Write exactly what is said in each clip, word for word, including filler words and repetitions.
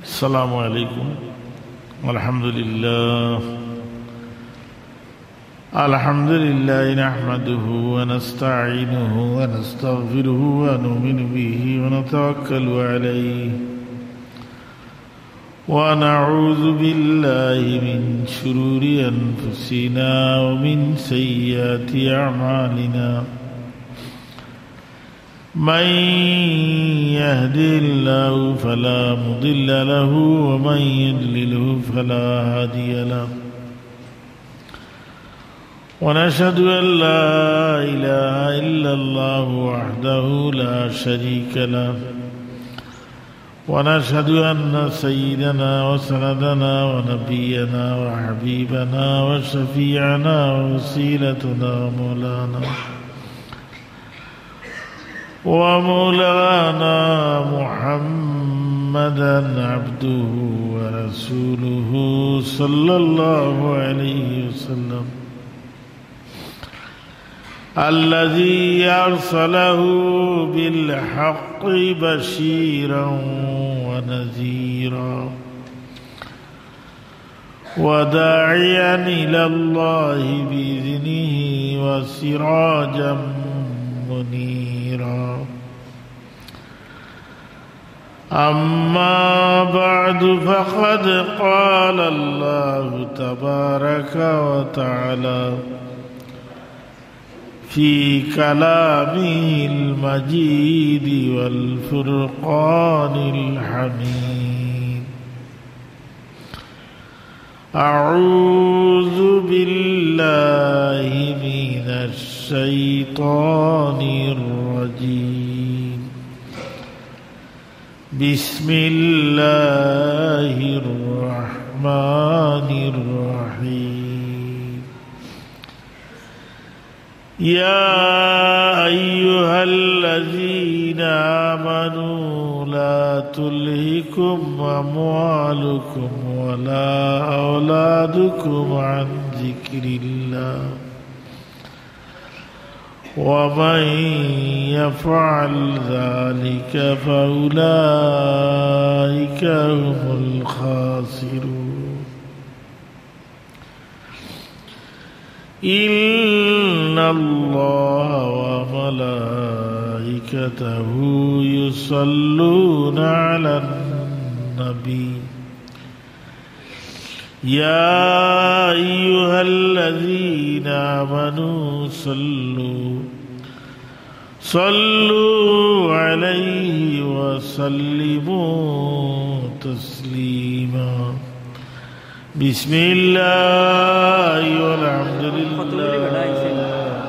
السلام عليكم. الحمد لله. الحمد لله نحمده ونستعينه ونستغفره ونؤمن به ونتوكل عليه. ونعوذ بالله من شرور أنفسنا ومن سيئات أعمالنا. من يهد الله فلا مضل له ومن يضلله فلا هادي له. ونشهد أن لا إله إلا الله وحده لا شريك له. ونشهد أن سيدنا وسندنا ونبينا وحبيبنا وشفيعنا ووسيلتنا ومولانا ومولانا محمدا عبده ورسوله صلى الله عليه وسلم، الذي أرسله بالحق بشيرا ونذيرا وداعيا إلى الله بإذنه وسراجا منيرا. أما بعد، فقد قال الله تبارك وتعالى في كلامه المجيد والفرقان الحميد: أعوذ بالله من الشيطان الرجيم. بسم الله الرحمن الرحيم. يا أيها الذين آمنوا لا تلهكم أموالكم ولا أولادكم عن ذكر الله، ومن يفعل ذلك فأولئك هم الخاسرون. إن الله وملائكته يصلون على النبي، يا أيها الذين آمنوا صلوا صلوا عليه وسلموا تسليما. بسم الله والحمد لله. কতগুলি বেটা আইছে,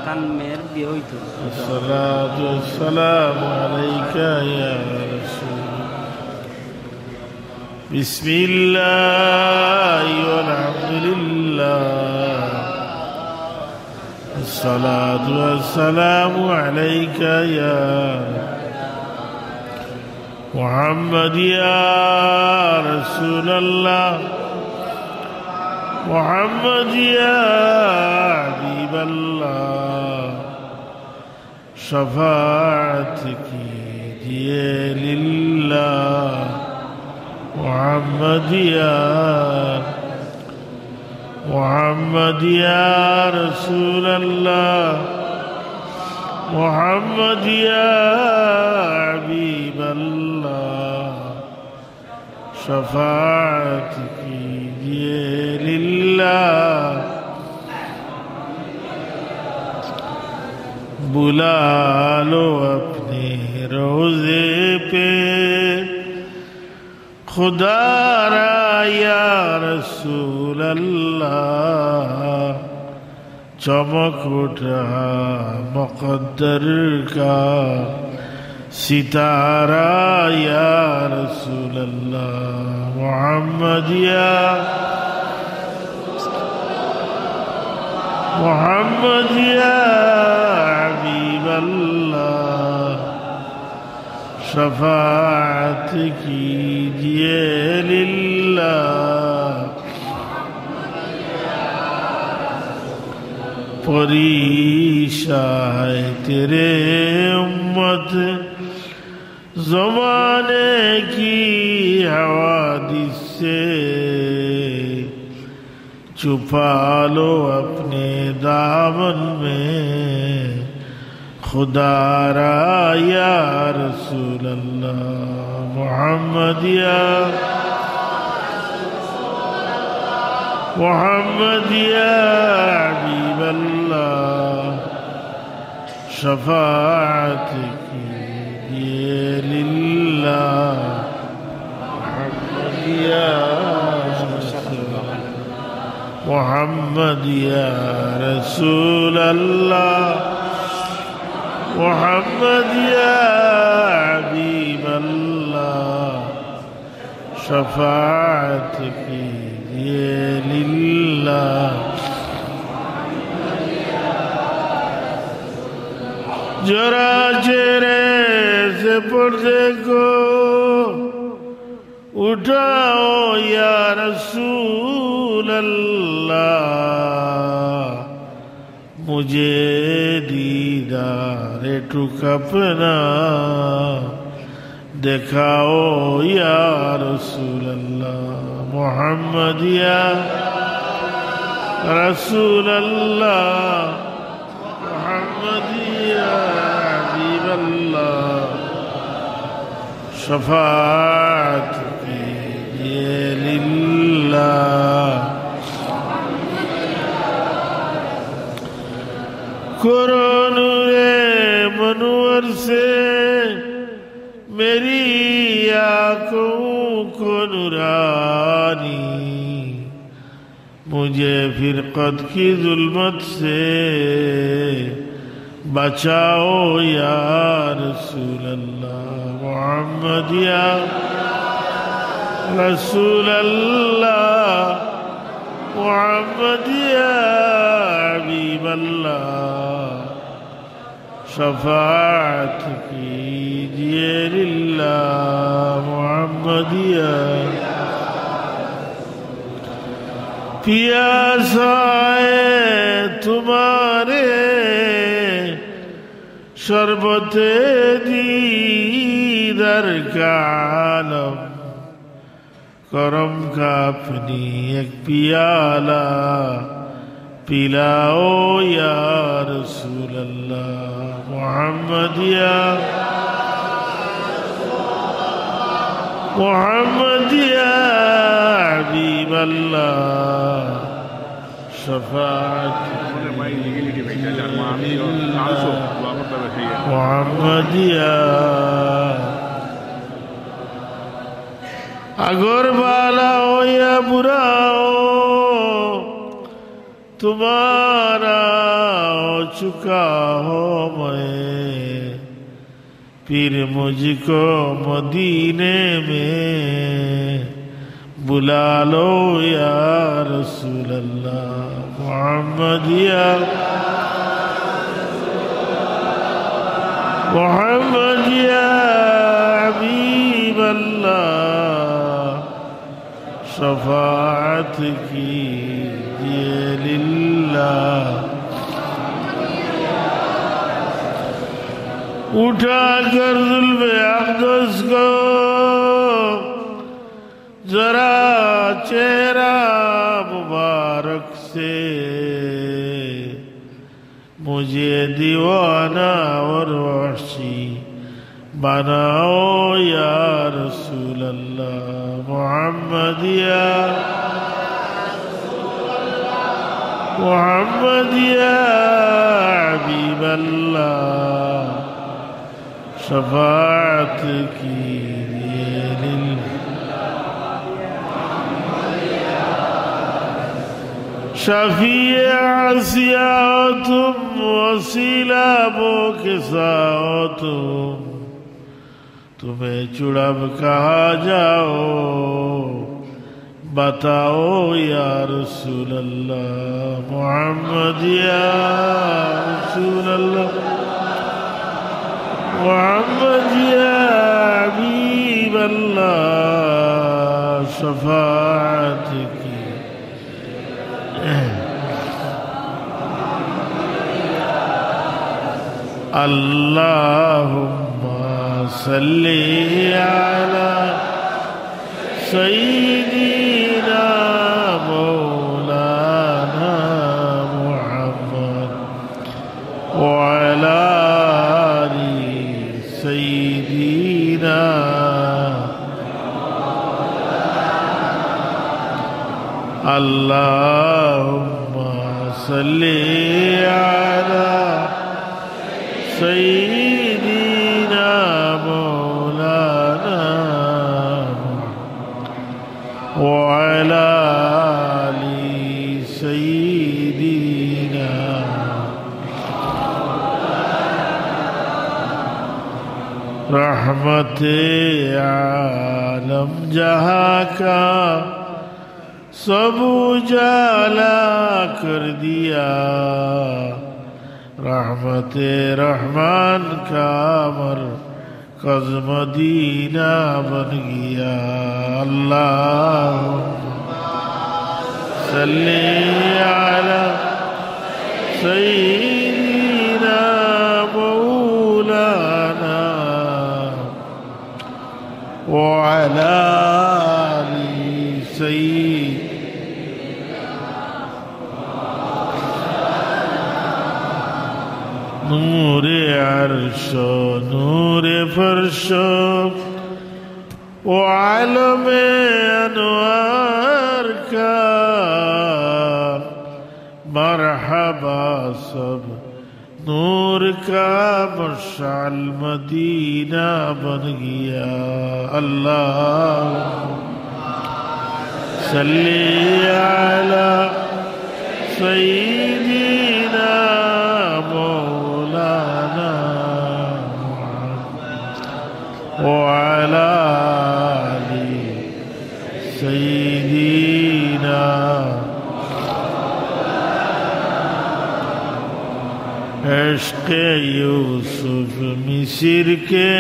তান মেয়ের বিয়া অইতো। والصلاة والسلام عليك يا رسول الله. بسم الله والحمد لله. الصلاة والسلام عليك يا محمد يا رسول الله، محمد يا حبيب الله، شفاعت کیجئے للہ۔ محمد یا، محمد یا رسول اللہ، محمد یا حبیب اللہ، شفاعت کیجئے للہ۔ بلا لو اپنے روضے پہ خدا را یا رسول اللہ، چمک اٹھا مقدر کا ستارہ یا رسول اللہ۔ محمد یا، محمد یا حبیب اللہ، شفاعت کیجئے للہ۔ پریشاں ہے تیرے امت، زمانے کی حوادث سے چھپا لو اپنے دامن میں خدا را یا رسول اللہ۔ محمد یا، محمد یا حبیب اللہ، شفاعت کیجیے للہ۔ محمد یا رسول، محمد یا رسول اللہ، محمد یا حبیب اللہ، شفاعت کیجیے للہ۔ ذرا چہرے سے پردے کو اٹھاؤ یا رسول اللہ، مجھے دیدار ٹک اپنا دکھاؤ یا رسول اللہ۔ محمد یا رسول اللہ، محمد یا حبیب اللہ، شفاعت کیجیے للہ۔ کرو نور منور سے میری آنکھوں کو نورانی، مجھے فرقت کی ظلمت سے بچاؤ یا رسول اللہ۔ محمد یا رسول اللہ، محمد یا حبیب اللہ، شفاعت کیجیے للہ۔ محمد یا، پیاسا ہے تمہارے شربت دیدار کا عالم، کرم کا اپنی ایک پیالہ پلاؤ یا رسول اللہ۔ محمد یا، محمد یا حبیب اللہ، شفاعت محمد یا۔ اگر بالا ہو یا برا ہو، تمہارا ہو چکا ہو میں، پھر مجھ کو مدینے میں بلا لو یا رسول اللہ۔ محمد یا، محمد یا حبیب اللہ، شفاعت کیجیے للہ۔ اٹھا کر زلف اقدس کو ذرا چہرہ مبارک سے، مجھے دیوانہ اور وحشی بناؤ یا رسول اللہ۔ محمد یا، محمد یا حبیب اللہ، شفاعت کیجیے للہ۔ شفیع آسیہ ہو تم، وسیلہ بوکسا ہو تم، تمہیں چڑب کہا جاؤ، بتاؤ یا رسول اللہ۔ محمد یا رسول اللہ، محمد یا حبیب اللہ، شفاعت کی۔ اللہم صل على سيدنا مولانا محمد وعلى آل سيدنا. اللهم صل على سيدنا مولانا محمد وعلى آل سيدنا. رحمت عالم جہاں کا سب اجالا کر دیا، رحمت رحمان کا مرکز مدینہ بن گیا۔ اللهم صل على سيدنا مولانا وعلى آل سيدنا۔ نور عرش و نور فرش و عالم انوار کا، مرحبا سب نور کا مشعل مدینہ بن گیا۔ اللهم صل على سيدنا مولانا محمد وعلى آل سيدنا۔ عشق یوسف مصر کے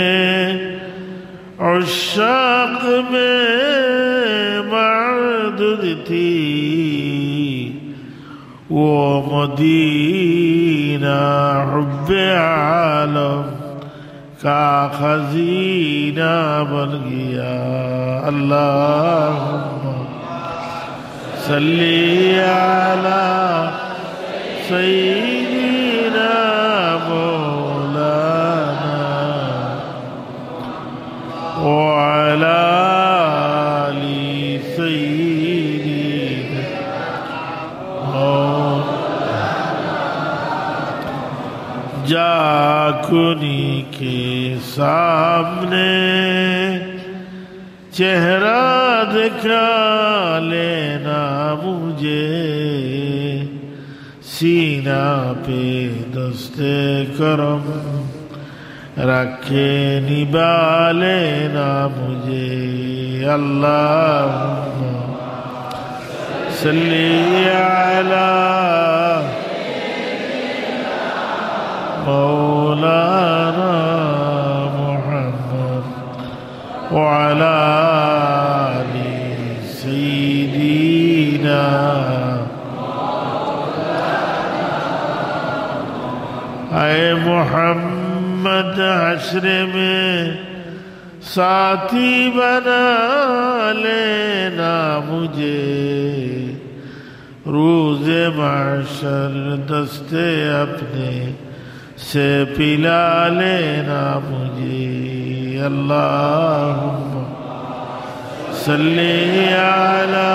عشاق میں معدود تھی، وہ مدینہ حب عالم کا خزینہ بن گیا۔ اللهم صل على سيدنا مولانا وعلى آل سيدنا مولانا۔ جاکونی کے سامنے چہرہ دکھا لینا مجھے، سینہ پہ دست کرم رکھ کے نبھا لینا مجھے۔ اللهم صل على مولانا محمد وعلى آل سيدنا۔ اے محمد، حشر میں ساتھی بنا لینا مجھے، روز محشر دست اپنے سے پلا لینا مجھے۔ اللهم صل على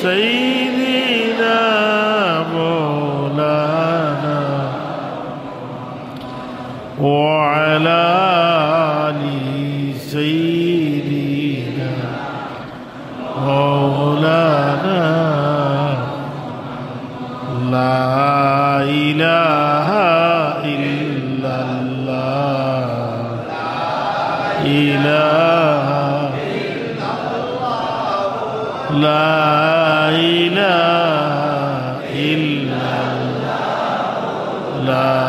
سيدنا مولانا وعلى آل سيدنا مولانا۔ لا إله إلا الله، لا إله، لا إله إلا الله، لا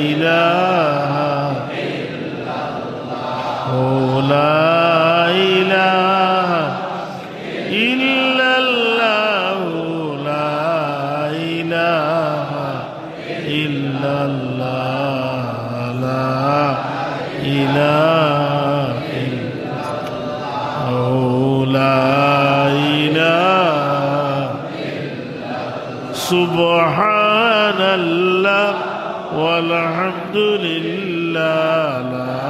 إله، لا إله إلا الله، لا إله إلا الله، لا إله إلا الله، لا إله. سبحان الله والحمد لله، لا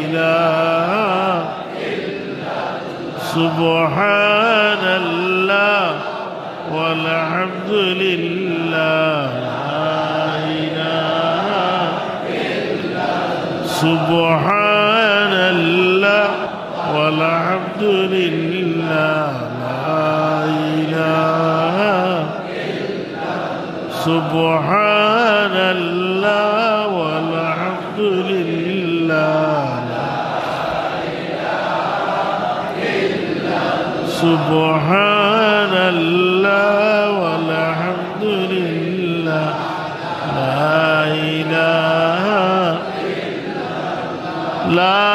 إله. سبحان الله والحمد لله، لا إله. سبحان الله والحمد لله، لا إله. سبحان الله والحمد لله. سبحان الله والحمد لله. لا إله. لا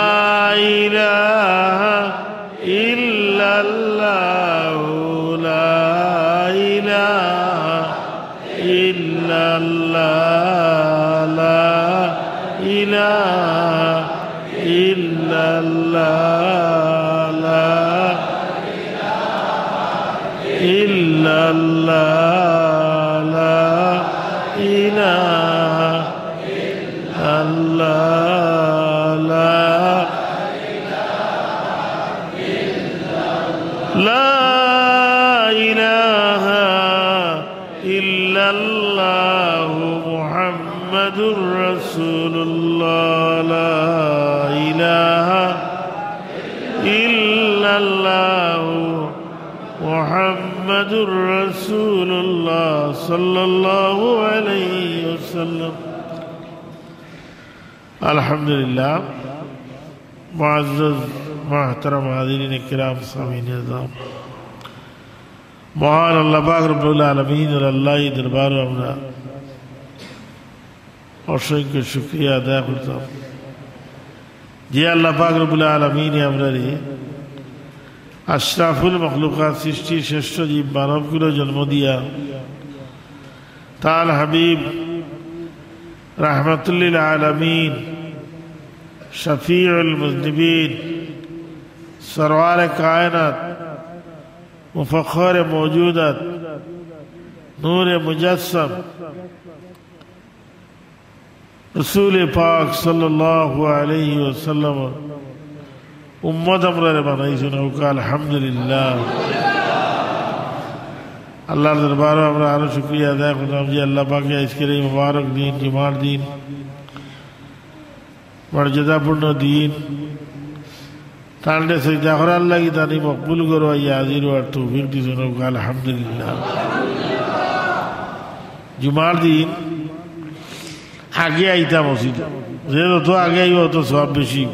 إله إلا الله. لا إله إلا الله، لا إله إلا الله، لا إله إلا الله، لا إله إلا الله، لا، لا إله إلا الله محمد رسول الله، لا إله إلا الله محمد رسول الله صلى الله عليه وسلم. الحمد لله. معزز محترم حاضرین کرام، سامعین عظام، মহান আল্লাহ পাক রব্বুল আলামিন, আল্লাহর দরবারো আমরা অসংখ্য শুকরিয়া আদায় করতাম যে আল্লাহ পাক রব্বুল আলামিনে আমরারে আশরাফুল মখলুকাত, সৃষ্টির শ্রেষ্ঠ জীব মানবকুলো জন্ম দিয়া তান হাবিব রাহমাতুল্লিল আলামিন, শফিউল মুজনিবিন, সরওয়ারে কায়নাত, মুফাখখরে মওজুদাত, নূরে মুজাসসাম, রসুলে পাক সাল্লাল্লাহু আলাইহি ওয়াসাল্লামর উম্মত আমরারে বানাইছইন, কউক্কা আলহামদুলিল্লাহ। আল্লাহর দরবারো আমরা আরো শুকরিয়া আদায় করতাম যে আল্লাহ পাকে আইজকের এই মোবারক দিন, জুমার দিন, মর্যাদাপূর্ণ দিন, তানরে সিজদা করার লাগি, তানি মকবুল ঘরো আইয়া হাজির অওয়ার তৌফিক দিছইন, কউক্কা আলহামদুলিল্লাহ। জুমার দিন আগে আইতা মসজিদো, যে যত আগে আইবা অত সওয়াব বেশি।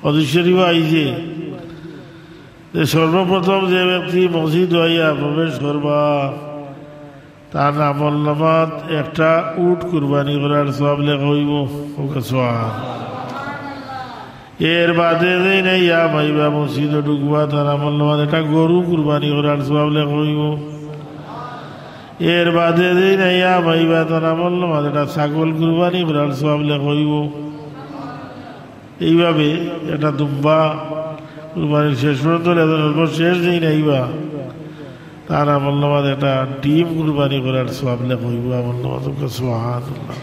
হাদিস শরীফো আইছে যে সর্বপ্রথম যে ব্যক্তি মসজিদো আইয়া প্রবেশ করবা, তান আমলনামাত একটা উট কুরবানি করার সওয়াব লেখা অইবো। কউক্কা সুবহান। এর বাদে যেইন আইয়া মাইবা মসজিদো ঢুকবা, তান আমলনামাত একটা গরু কুরবানি করার সওয়াব লেখা অইবো। এর বাদে যেইন আইয়া মাইবা, তান আমলনামাত একটা ছাগল কুরবানি করার সওয়াব লেখা অইবো। এইভাবে একটা দুম্বা কুরবানির শেষ পর্যন্ত লেখা, সর্বশেষ যেইন আইবা, তান আমলনামাত একটা ডিম কুরবানি করার সওয়াব লেখা অইবো আমলনামাত। কউক্কা সুবহানাল্লাহ।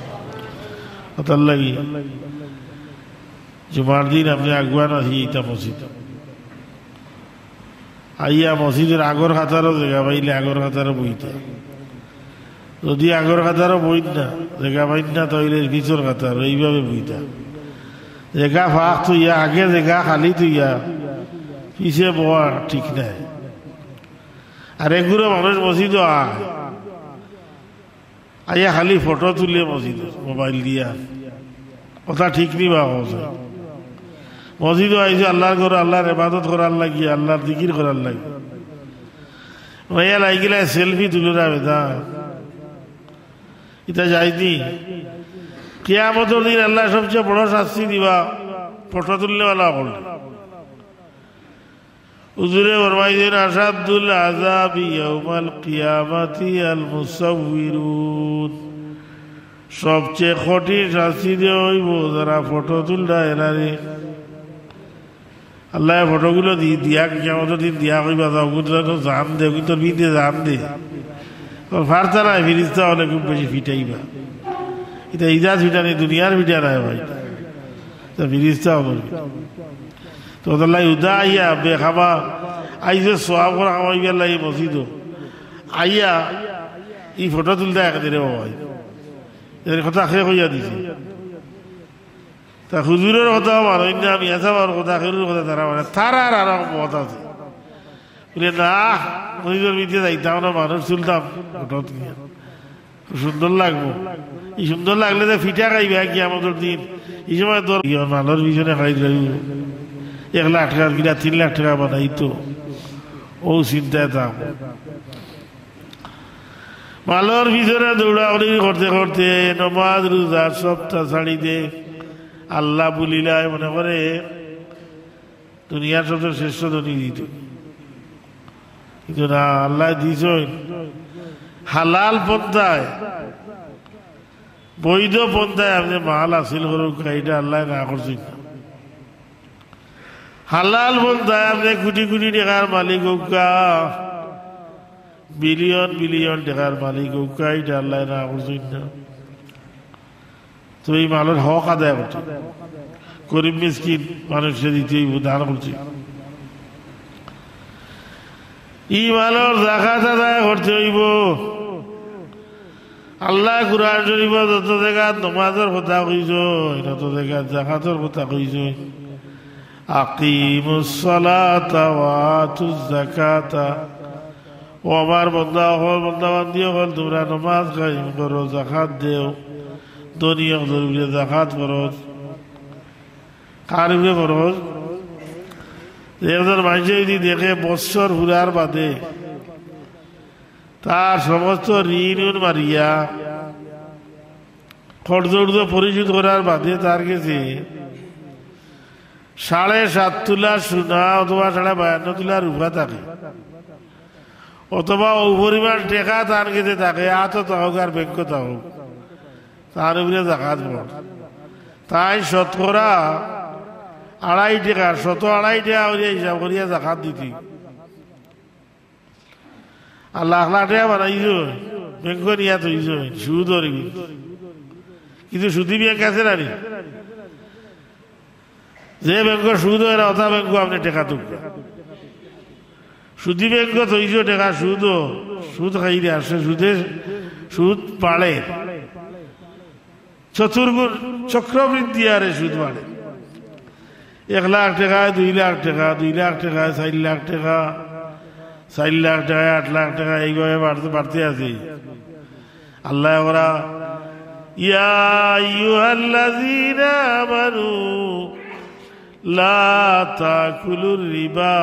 অতার লাগি জুমার দিন আপনে আগুয়ান আইয়া ইতা মসজিদ আইয়া মসজিদর আগর কাতারো জাগা পাইলে আগর কাতারো বইতা। যুদি আগর কাতারো বইন না, জাগা পাইন না, তা অইলে পিছর কাতারো, এইভাবে বইতা। জাগা ফাঁক থইয়া, আগে জাগা খালি থইয়া পিছে বওয়া ঠিক নায়। আর এগুলো মানুষ মসজিদো আয়, আইয়া খালি ফটো তুলে মসজিদো মোবাইল দিয়া। অতা ঠিক নি বা? মসজিদো আইছে আল্লাহর ঘরো, আল্লাহর ইবাদত করার লাগি, আল্লাহর জিকির করার লাগি। মাইয়া লাগিলা সেলফি তুলরা বেটা, ইতা জায়েজ নি? কিয়ামতর দিন আল্লায় সবচেয়ে বড় শাস্তি দিবা ফটো তুলনেওয়ালা অকলরে। হুজুরে ফরমাইছইন, "আশাদ্দুল আযাবি ইয়াউমাল কিয়ামাতি আল মুসাউবিরুন।" সবচেয়ে কঠিন শাস্তি দেওয়া অইবো যারা ফটো তুলরা এরারে। আল্লায় ফটোগুলো দি-, দিয়া, কিয়ামতর দিন দিয়া কইবা, "যাও, অগুন তো জান দে, অগুন তোর বিন্দে জান দে।" তোর ফারতা নাই, ফিরিস্তা অকলে খুব বেশি ফিটাইবা। ইটা ইজাজ ফিটা নি, দুনিয়ার ফিটা নায় ভাই। ইটা ফিরিস্তা অকলে। তো অতার লাগি হুদা আইয়া বেখাবা, আইছে সওয়াব করা কামাইবার লাগি মসজিদো। আইয়া ই ফটো তুলতা এক দিনে বাবা। এর কথা কে কইয়া দিছে? তা হুজুরর কথা মানইন না, মিয়া সাবর কথা, কেউর কথা তারা মানে, তারার আরো মত আছে। বুলে, "না, মসজিদর ভিতরে যাইতাম না, মানুষ তুলতাম ফটো তুলিয়া। খুব সুন্দর লাগবো।" ই সুন্দর লাগলে যে ফিটা খাইবা কিয়ামতর দিন। ই সময় তোর ইয়ে মালর পিছনে খাই যাইবো। এক লাখ টেকার কিনা তিন লাখ টেকা বানাইতো। ও চিন্তায় থাক। মালর পিছনে দৌড়াদৌড়ি করতে করতে নমাজ রোজা সবটা ছাড়ি দে। আল্লাহ ভুলিলায় মনে করে দুনিয়ার সবচেয়ে শ্রেষ্ঠ ধনী দিত। কিন্তু না, আল্লায় দিছইন হালাল পন্থায়, বৈধ পন্থায় আপনে মাল হাসিল করউক্কা, ইটা আল্লায় না করছইন না। হালাল পন্থায় আপনে কোটি কোটি টেকার মালিক অউক্কা, বিলিয়ন বিলিয়ন টেকার মালিক অউক্কা, ইটা আল্লায় না করছইন না। তো ই মালর হক আদায় করতে, গরিব মিসকিন মানুষরে দিতে অইবো, দান করতে। ই মালর যাকাত আদায় করতে অইবো। আল্লায় কুরআন শরীফো যত জাগাত নমাজর কথা কইছইন, তত জাগাত যাকাতর কথা কইছইন। আকিমুস সালাতা ওয়া আতুজ যাকাতা। ও আমার বন্দা অকল, বন্দা বান্দি অকল, তুমরা নমাজ কায়েম করো, যাকাত দেও। ধনী অকলর উপরে যাকাত ফরজ। কার উপরে ফরজ? যে একজন মানষে যদি দেখে বৎসর ফুরার বাদে তার সমস্ত ঋণ উন মারিয়া কর্জ উর্জ পরিশোধ করার বাদে তার গেছে সাড়ে সাত তুলা সোনা অথবা সাড়ে বায়ান্ন তুলা রূপা থাকে, অথবা অউ পরিমাণ টেকা তার গেছে থাকে, আতো থাকউক আর ব্যাংকো থাকউক, তার উপরে যাকাত ফরজ। তাইন শতকরা আড়াই টেকা, শত আড়াই টেকা করিয়া হিসাব করিয়া যাকাত দিতে। আর লাখ লাখ টেকা বানাইছইন, ব্যাংকো নিয়া থইছইন, সুদ অর। কিন্তু সুদি ব্যাংক আছে না নি? যে ব্যাংকো সুদ অর না, অতা ব্যাংকো আপনে টেকা তুলবা। সুদি ব্যাংকো থইছো টেকা সুদ অর, সুদ খাইরা, সে সুদে সুদ বাড়ে। চতুর্গুণ চক্রবৃদ্ধি হারে সুদ বাড়ে। এক লাখ টেকায় দুই লাখ টেকা, দুই লাখ টেকায় চাইর লাখ টেকা, চাইর লাখ টেকায় আট লাখ টেকা, এইভাবে বাড়তে, বাড়তে আছে। আল্লায় কইরা, "ইয়া আইয়ুহাল্লাযীনা আমানু লা তাকুলুর রিবা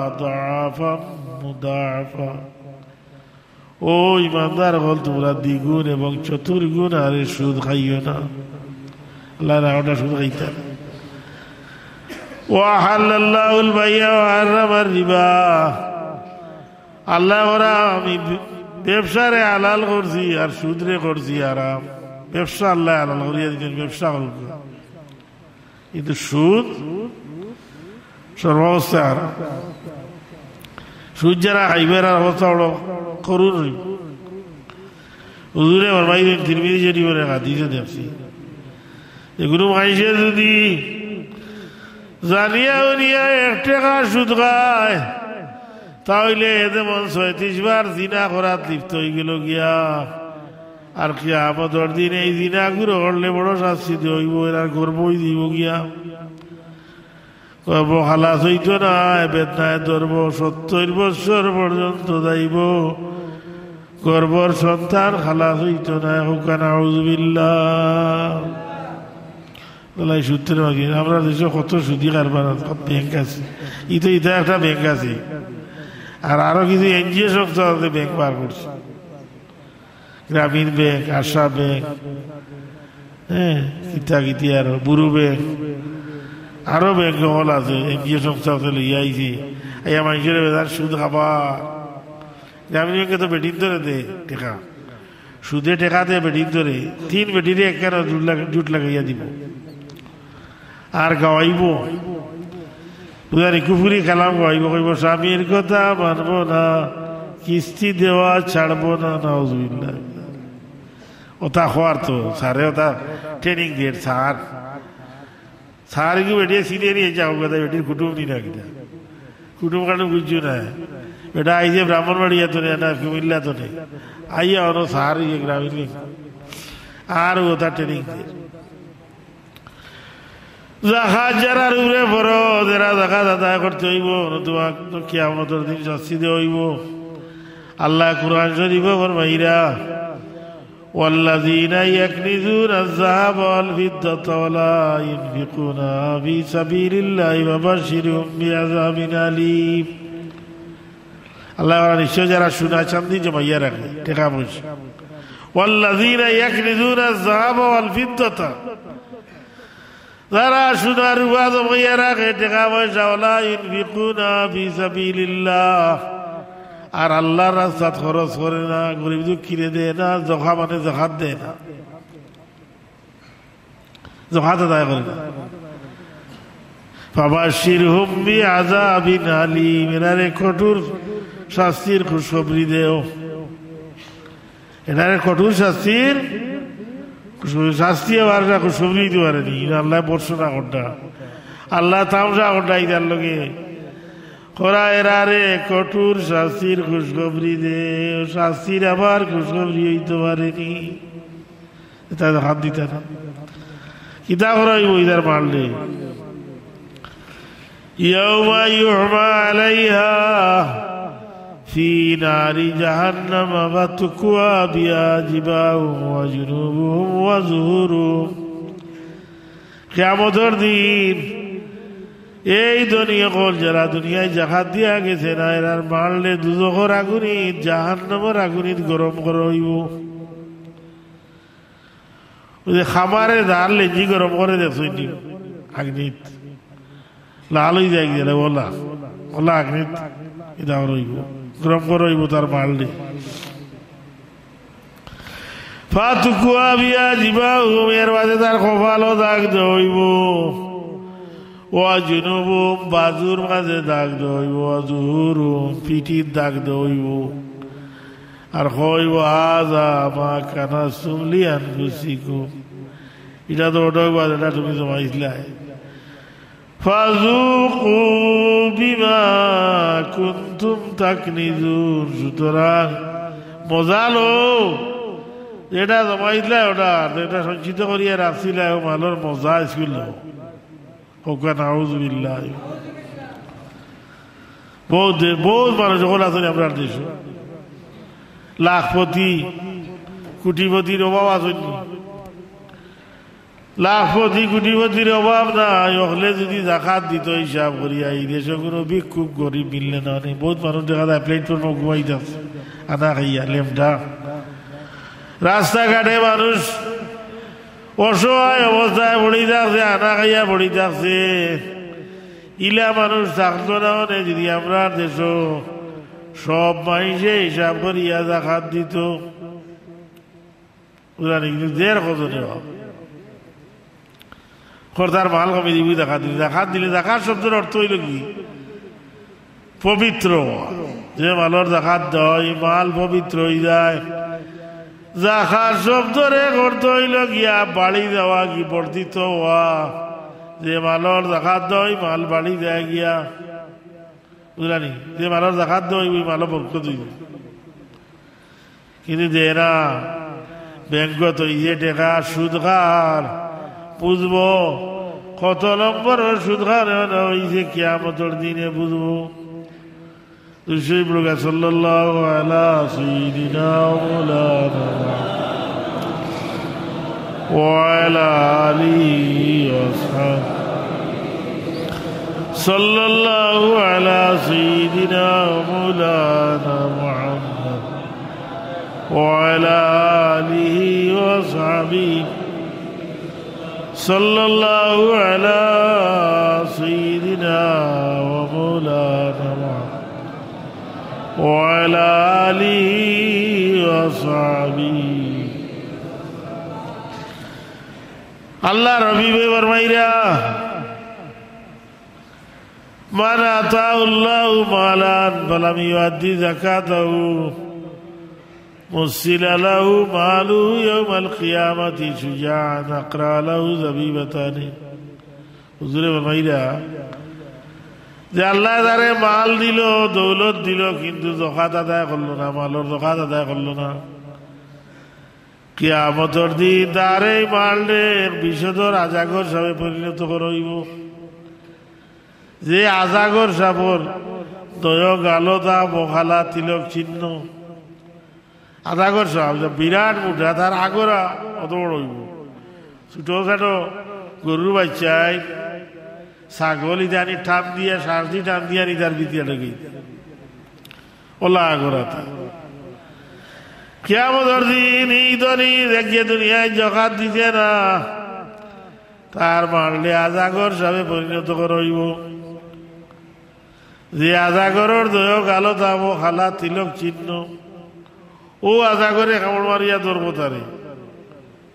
আদআফাম মুদাআফা।" ও ইমানদার অকল, তুমরা দ্বিগুণ এবং চতুর্গুণ হারে সুদ খাইও না। আল্লায় না ওটা সুদ খাইতা। ওয়া আহাল্লাল্লাহুল বাইয়া ওয়া হাররামার রিবা। আল্লায় কইরা, "আমি ব্যবসারে হালাল করছি আর সুদরে করছি হারাম।" ব্যবসা আল্লায় হালাল করিয়া দিছইন, ব্যবসা করউক্কা। কিন্তু সুদ সর্বাবস্থায় হারাম। সুদ যারা খাইবা, এরার অবস্থা বড় করুণ অইবো। হুজুরে ফরমাইছইন, তিরমিজি শরীফর এক হাদিসো দেখছি, যে কুনু মানষে যদি জানিয়া হুনিয়া এক টেকা সুদ খায়, তা অইলে হে যেমন ছয়ত্রিশ বার জিনা করাত লিপ্ত অইগেলো গিয়া। আর কিয়ামতর দিন এই জিনাগুলো করলে বড় শাস্তি দেওয়া অইবো, এরার গর্ভ অইযিবো গিয়া। গর্ভ খালাস অইতো নায়, বেদনায় ধরবো, সত্তইর বৎসর পর্যন্ত যাইবো। গর্ভর সন্তান খালাস অইতো নায়, কউক্কা নাউজুবিল্লাহ। আল্লায় সুদ থাকি বাঁচাইন। আমরার দেশো কত সুদি কারবার আছে, কত ব্যাংক আছে। ইতা, ইতা একটা ব্যাংক আছে। আর আরো কিছু এনজিও সংস্থা আছে, ব্যাংক বার করছে। গ্রামীণ ব্যাংক, আশা ব্যাংক, হ্যাঁ, কিতা কিতি আরো, বুরু ব্যাংক, আরো ব্যাংক অকল আছে, এনজিও সংস্থা আছে, লইয়া আইছে। আইয়া মানষরে বেজান সুদ খাবা। গ্রামীণ ব্যাংকে তো বেটিন্তরে দেয় টেকা। সুদে টেকা দে বেটিন্তরে, তিন বেটিরে একখান জুট লাগা-, জুট লাগাইয়া দিবো। আর গাওয়াইবো। বুঝানি, কুফুরি কালাম গাওয়াইবো, কইবো, "স্বামীর কথা মানবো না, কিস্তি দেওয়া ছাড়বো না", নাউজুবিল্লাহ। ওটা খোয়ার তো, স্যারে ওটা training দের, স্যার। স্যার কি বেটিয়ে সিনিয়র নিয়ে যাও, কথা বেটির কুটুম নি না কিনা? কুটুম কাটুম বুঝছো না। বেটা আইছে ব্রাহ্মণবাড়িয়া তো নে, না কুমিল্লা তো নে। আইয়া অনো স্যার ইয়ে গ্রামীণ ব্যাংক। আর ওটা training দের। জাকাত যারার উপরে ফরজ, এরা জাকাত আদায় করতে অইবো, নতুবা কিয়ামতর দিন শাস্তি দেওয়া অইবো। আল্লায় কুরআন শরীফো ফরমাইরা, "والذين يكنزون الذهب والفضة ولا ينفقونها في سبيل الله فبشرهم بعذاب أليم।" আল্লায় বলেন, নিশ্চয় যারা সোনা চান্দি জমাইয়া রাখে, টেকা পয়সা। "والذين يكنزون الذهب والفضة", যারা সোনা রুপা জমাইয়া রাখে, টেকা পয়সা, "ولا ينفقونها في سبيل الله", আর আল্লাহর রাস্তাত খরচ করে না, গরিব দুঃখীরে দেয় না, জকা মানে জাকাত দেয় না, জাকাত আদায় করে না। "فبشرهم بعذاب أليم", এরারে কঠোর শাস্তির খুশখবরি দেও। এরারে কঠোর শাস্তির খুশখবরি, শাস্তি আবার না খুশখবরি দিতে পারেনি। ইনো আল্লায় বর্ষনা করতা, আল্লায় তামশা করতা ইতার লগে। করা এরারে কঠোর শাস্তির খুশখবরি দেও, শাস্তির আবার খুশখবরি অইতে পারেনি। এটা জাকাত দিতা না। কিতা করা অইবো ইতার মারলে? "يوم يحمى عليها في نار جهنم فتكوى بها جباههم وجنوبهم وظهورهم।" কিয়ামতর দিন এই ধনী অকল যারা দুনিয়াত জাকাত দিয়া গেছে না, এরার মারলে দুজখর আগুনিত, জাহান্নামর আগুনিত গরম করা অইবো। ওই যে খামারে ধার লেঞ্জি গরম করে দেখছইন নি? আগ্নিত। লাল অই যায় গেলে ওলা। ওলা আগ্নিত ইটা রইব। গরম করে রইব তার মারলে। ফাতুকুয়া বিয়া জিবাহুম, এর মাঝে তার কপালও দাগ দেওয়া অইব। ওয়া জুনুবুহুম, বাজুর মাঝে দাগ দেওয়া অইব। ওয়া জুহুরুহুম, পিঠিত দাগ দেওয়া অইব। আর কইব, "হাযা মা কানাজতুম লিআনফুসিকুম।" ইটা তো ওটাও বাদ, ইটা তুমি জমাইছিলায়। ফাযুকু বিমা কুনতুম তাকনিজুন। সুতরাং মজা লও, যেটা জমাইছিলায় ওটা, যেটা সঞ্চিত করিয়া রাখছিলায়, ও মালর মজা আইজকুর লও। কউক্কা নাউজুবিল্লাহ। বহুত দে-, বহুত মানুষ অকল আছইন আমরার দেশো। লাখপতি, কোটিপতির অভাব আছইন নি? লাখপতি, কোটিপতির অভাব নাই। অকলে যুদি জাকাত দিত হিসাব করিয়া, ই দেশো কুনু ভিক্ষুক গরিব মিললে না নি। বহুত মানুষ দেখা যায় প্ল্যাটফর্মো ঘুমাই থাকছে, আনা খাইয়া, লেমটা। রাস্তাঘাটে মানুষ অসহায় অবস্থায় পড়ি থাকছে, আনা খাইয়া পড়ি থাকছে। ইলা মানুষ থাকতো না অনে যুদি আমরার দেশো সব মাইনষে হিসাব করিয়া জাকাত দিত। বুঝলা নি? কিন্তু দের কজনে অয়। কর্তার মাল কমি দিবি জাকাত দিলে। জাকাত দিলে, জাকাত শব্দর অর্থ অইল কি? পবিত্র। যে মালর জাকাত দেয়, ই মাল পবিত্র অই যায়। জাকাত শব্দর এক অর্থ অইল গিয়া বাড়ি যাওয়া, কি বর্ধিত হওয়া। যে মালর জাকাত দেয়, ই মাল বাড়ি যায় গিয়া। বুঝলা নি? যে মালর জাকাত দেয়, ওই মালও বরকত অইব। কিন্তু দেয় না, ব্যাংকত অইছে টেকা সুদ খার, বুঝবো। কত নম্বর সুদ খার অইছে কিয়ামতর দিনে বুঝবো। দুরূদ শরীফ পড়ুক্কা, সাল্লাল্লাহু আলা সাইয়্যিদিনা ওয়া মাওলানা মুহাম্মদ ওয়া আলা আলিহি ওয়া সাহবিহি। সাল্লাল্লাহু আলা সাইয়্যিদিনা ওয়া মাওলানা মুহাম্মদ ওয়া আলা আলিহি ওয়া সাহবিহি। সাল্লাল্লাহু আলা সাইয়্যিদিনা ওয়া মাওলানা মুহাম্মদ ওয়া আলা আলিহি ওয়া সাহবিহি। আল্লার হাবিবে ফরমাইরা, من آتاه الله مالا فلم يؤد زكاته مثل له ماله يوم القيامة شجاعا أقرع له زبيبتان। হুজুরে ফরমাইরা যে আল্লায় তারে মাল দিল, দৌলত দিল, কিন্তু জকাত আদায় করলো না, মালর জকাত আদায় করলো না, কিয়ামতর দিন তার এই মালরে এক বিষধর আজাগর সাপে পরিণত করা অইবো। যে আজাগর সাপর দুইও গালো থাকবো কালা তিলক চিহ্ন। আজাগর সাপ যে বিরাট মুটা, তার আগরা অত বড় অইবো। ছোট ছোট গরুর বাইচ্চায় ছাগল ইতা আনি টান দিয়া, শ্বাস দি টান দিয়া নি তার ভিতরে ঢুকি। ওলা আগরা তা। কিয়ামতর দিন ই ধনী দেখিয়ে দুনিয়ায় জকাত দিছে না, তার মালরে আজাগর সাপে পরিণত করা অইবো। যে আজাগরর দুইও গালো থাকবো কালা তিলক চিহ্ন, অউ আজাগরে কামড় মারিয়া ধরবো তারে।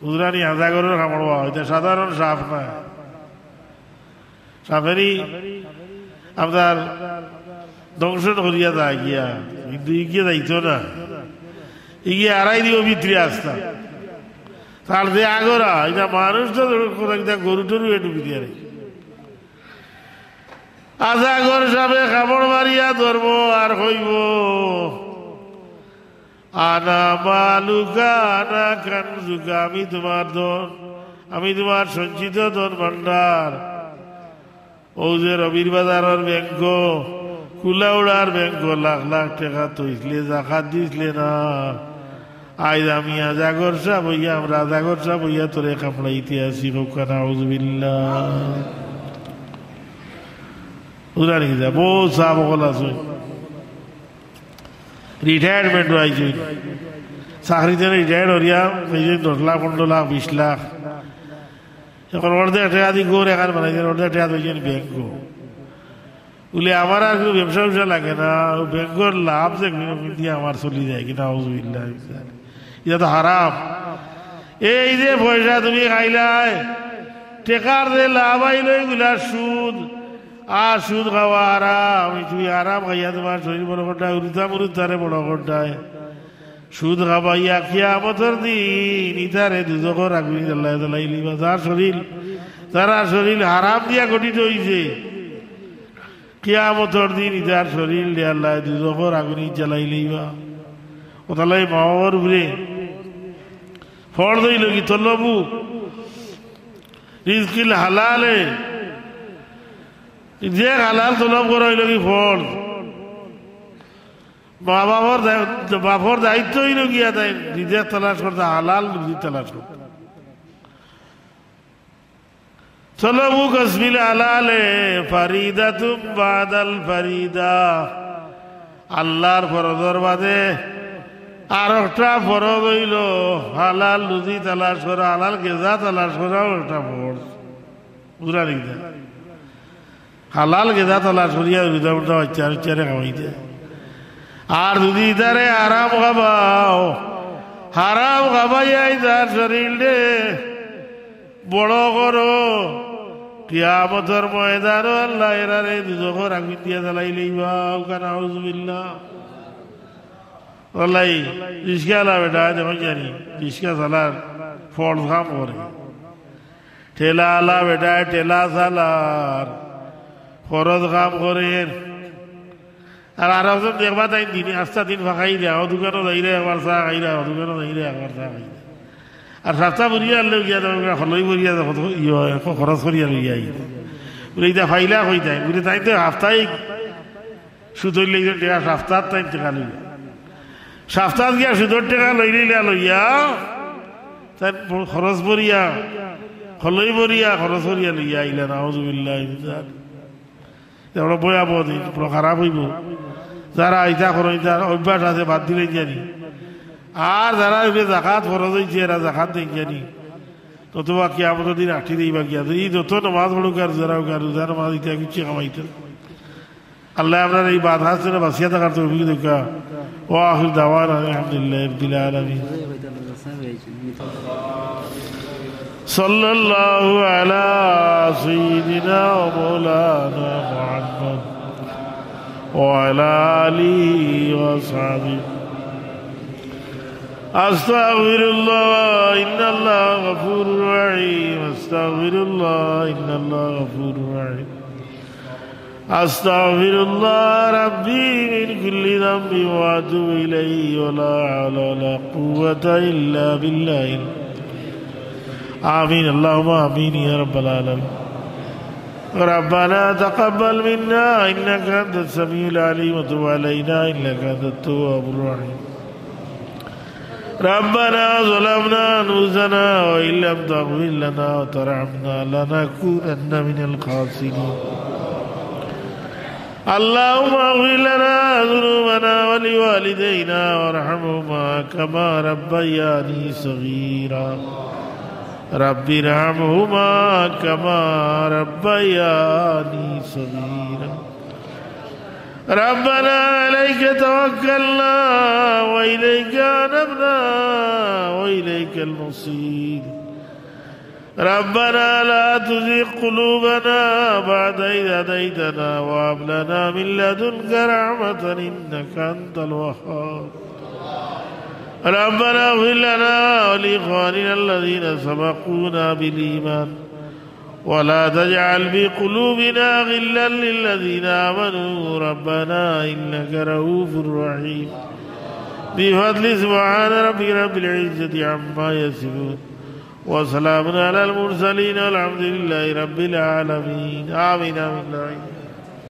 বুঝরা নি, আজাগরর কামড় বা, ইটা সাধারণ সাপ না। সাপেরি আপনার দংশন করিয়া যায় গিয়া, কিন্তু ইগিয়ে যাইতো না। ইগিয়ে আড়াই দিব ভিতরে আস্তা। তার যে আগরা, ইটা মানুষ তো দূরর কথা, ইটা গরু টরু এ ঢুকি দিয়া রে। আজাগর সাপে কামড় মারিয়া ধরবো আর কইবো, "আনা মালুকা, আনা কানজুকা, আমি তোমার ধন, আমি তোমার সঞ্চিত ধন ভান্ডার।" অউ যে রবির বাজারর ব্যাংকো, কুলাউড়ার ব্যাংকো লাখ লাখ টেকা থইছলে, জাকাত দিছলে না। আইজ আমি আজাগর সাপ অইয়া, আমরা আজাগর সাপ অইয়া তোরে কামড়াইতে আছি, কউক্কা নাউজুবিল্লাহ। বুঝরা নি কিতা? বউত সাপ অকল আছে। রিটায়ারমেন্ট অইছে। চাকরি থাকি রিটায়ার করিয়া পাইছইন দশ লাখ, পনরো লাখ, বিশ লাখ। অখন অর্ধেক টেকা দি ঘর এখান বানাইছইন, অর্ধেক টেকা থইছইন ব্যাংকো। বুলে, "আমার আর কুনু ব্যবসা ব্যবসা লাগে না, অউ ব্যাংকর লাভ যে কুনু দিয়া আমার চলি যায় কিনা, আউজুবিল্লাহ।" ইটা তো হারাম। এই যে পয়সা তুমি খাইলায়, টেকার যে লাভ আইলো, ইগুলা সুদ, আর সুদ খাওয়া হারাম। তুমি হারাম খাইয়া তোমার শরীর বড় করতায়, উরুতা মুরুতারে বড় করতায়। সুদ খাবাইয়া কিয়ামতর দিন ইতারে দুজখর আগুনি জ্বালায় জ্বালাইলিবা। যার শরীর, যারা শরীর হারাম দিয়া গঠিত অইছে, কিয়ামতর দিন ইতার শরীর দিয়া আল্লায় দুজখর আগুনি জ্বালাইলিবা। অতার লাগি মা বাবার উপরে ফরজ অইলো কি, তলবু রিজকিল হালালে, যে হালাল তলব করা অইলো কি ফরজ। মা বাবার দায়-, বাপর দায়িত্ব অইলো গিয়া তাইন রিজেক তালাশ করতা, হালাল রুজি তালাশ করতা। তলবু কাসবিল হালালে ফারিদাতুম বাদাল ফারিদা। আল্লার ফরজর বাদে আরোকটা ফরজ অইলো হালাল রুজি তালাশ করা, হালাল গেজা তালাশ করাও একটা ফরজ। বুঝরা নি কিতা? হালাল গেজা তালাশ করিয়া রুজা মুজা বাচ্চা উচ্চারে খাওয়াইতে। আর যদি ইতারে হারাম খাবাও, হারাম খাবাইয়া ইতার শরীররে বড় করো, কিয়ামতর ময়দানো আল্লায় এরারে দুজখর আগুন দিয়া জ্বালাইলিবা। কউক্কা নাউজুবিল্লাহ। আল্লায় রিক্সাআলা বেটা, দেখইন জানি, রিক্সা চালার, ফরজ কাম করে। ঠেলাআলা বেটায় ঠেলা চালার, ফরজ কাম করের। আর আরকজন দেখবা তাইন দিন, আস্তা দিন ফাঁকাই দেয়, অউ দোকানো যাইরা একবার চা খাইরা, অউ দোকানো যাইরা একবার চা খাইরা। আর সাপ্তা ভরিয়া আনলেও গিয়া দেখো, হলই ভরিয়া দেখো, তো ইয়ে হয়, খ-, খরচ করিয়া লইয়া আই। বুলে, "ইতা ফাইলা কই তাইন?" বুলে, "তাইন তো হাপ্তাইক সুদর লইয়া টেকা, সাপ্তাত তাইন টেকা লইয়া।" সাপ্তাত গিয়া সুদর টেকা লইলিলা, লইয়া তাইন খরচ ভরিয়া, হলই ভরিয়া, খরচ করিয়া লইয়া আইলা। নাউজুবিল্লাহ মিন যালিক। ইটা বড় ভয়াবহ দিন, বড় খারাপ অইবো। যারা ইতা করইন, ইতার অভ্যাস আছে, বাদ দিলাইন জানি। আর যারার উপরে জাকাত ফরজ অইছে, এরা জাকাত দেইন জানি। নতুবা কিয়ামতর দিন আটকি দিবা গিয়া। ই যত নামাজ পড়ুক আর রোজা রাখুক আর রোজা নামাজ ইতা কিচ্ছু কামাইতো। আল্লায় আমরারে ই বাদ হাত থনে বাঁচিয়া থাকার তৌফিক দেউক্কা। ওয়া আখির দাওয়ানা আলহামদুলিল্লাহি রাব্বিল আলামিন। صلى الله على سيدنا ومولانا محمد وعلى آله وصحبه. أستغفر الله، إن الله غفور رحيم. أستغفر الله، إن الله غفور رحيم. أستغفر الله ربي من كل ذنب وأتوب إليه، ولا حول ولا قوة إلا بالله. آمين، اللهم آمين يا رب العالمين. ربنا تقبل منا إنك أنت السميع العليم، وتب علينا إنك أنت التواب الرحيم. ربنا ظلمنا أنفسنا وإن لم تغفر لنا وترحمنا لنكونن من الخاسرين. اللهم اغفر لنا ذنوبنا ولوالدينا وارحمهما كما ربياني صغيرا. رب ارحمهما كما ربياني صغيرا. ربنا عليك توكلنا وإليك أنبنا وإليك المصير. ربنا لا تزغ قلوبنا بعد إذ هديتنا وهب لنا من لدنك رحمة إنك أنت الوهاب. ربنا اغفر لنا ولإخواننا الذين سبقونا بالإيمان ولا تجعل في قلوبنا غلا للذين آمنوا ربنا إنك رؤوف رحيم. بفضل سبحان ربك رب العزة عما يصفون، وسلام على المرسلين، والحمد لله رب العالمين. آمين، آمين، آمين.